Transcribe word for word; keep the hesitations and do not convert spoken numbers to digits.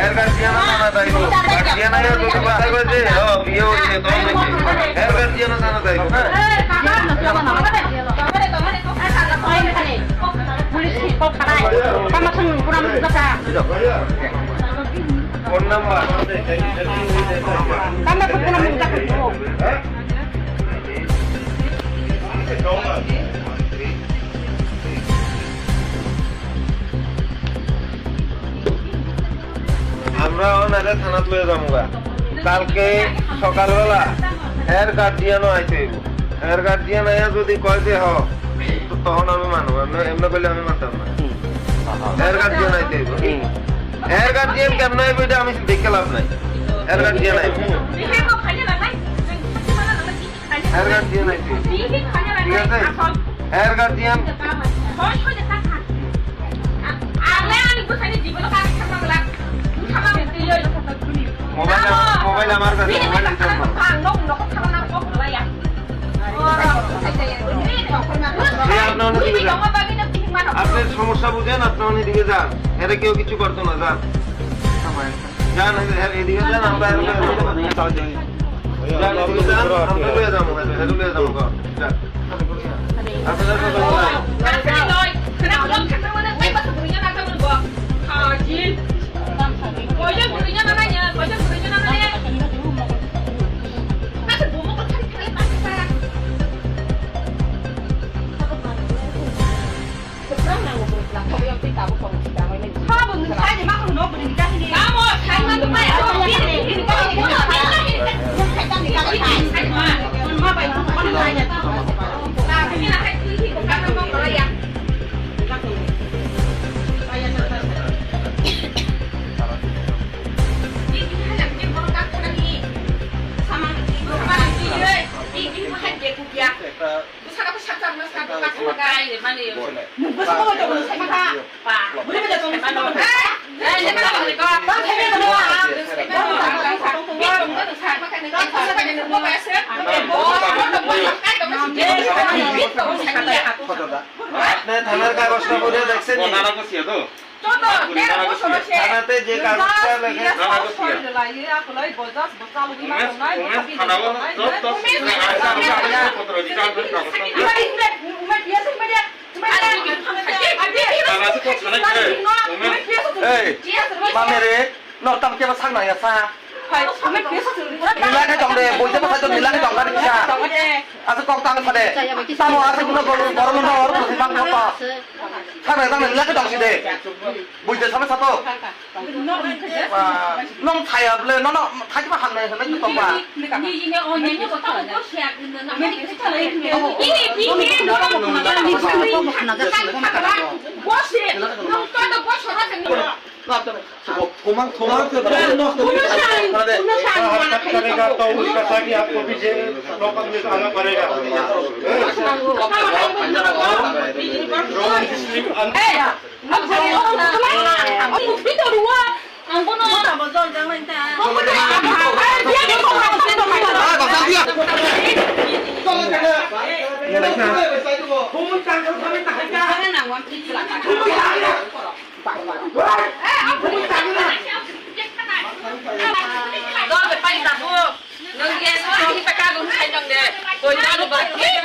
Her guardian-o sana daibo. Guardian-o ya dukhu ba. Daibo je, oh, biye hoye, to nahi. Her guardian-o sana daibo, ha? Police kok khalai. Tama thang kurang jaka. Phone number. Tama thang kurang jaka. Amra onare thanat loi jamuga. Kalke sokalbela her guardian-o aite hoibo. Her guardian aya jodi koi je ho, to tohon ami mano, emne, emne koile ami mantam na. Her guardian aite hoibo. Her guardian kemne hoibo, eta ami dekhe lab nai. Her guardian aite hoibo. Her guardian aite hoibo. Thik ache? Her guardian. Mobile amar, mobile amar kache, mobile ditar na. Apni somosya bujen, apni onidikke jan. Ere keu kichu korto na, jan. Jan, ere, ere, odikke jan, amra ere, ere. Jan, odikke jan, amra loiya jamo, ere, ere loiya jamo, jan. Apni thanat kagoj ta pore dekse ni? Thana te je kagoj ta lekhe. Ei, mame re. No, tam khe ba sak nang ya sa. Nila khe tong de, boi je bwsai tong nila khe tong kha de kisa. Asa kok tang kha de. Tamo asa kuno gol, gol no hor, kuno mang kha pa. Sak nang tang nila khe tong si de. Boi je sama sato. Nong thaya ble, no, no, thai ba ham nai, nai tong ba. Thomang, thomang, thomang, thomang. करेगा तो उसका साथ ही आपको भी jail lockup में आना पड़ेगा। Toi tano ba.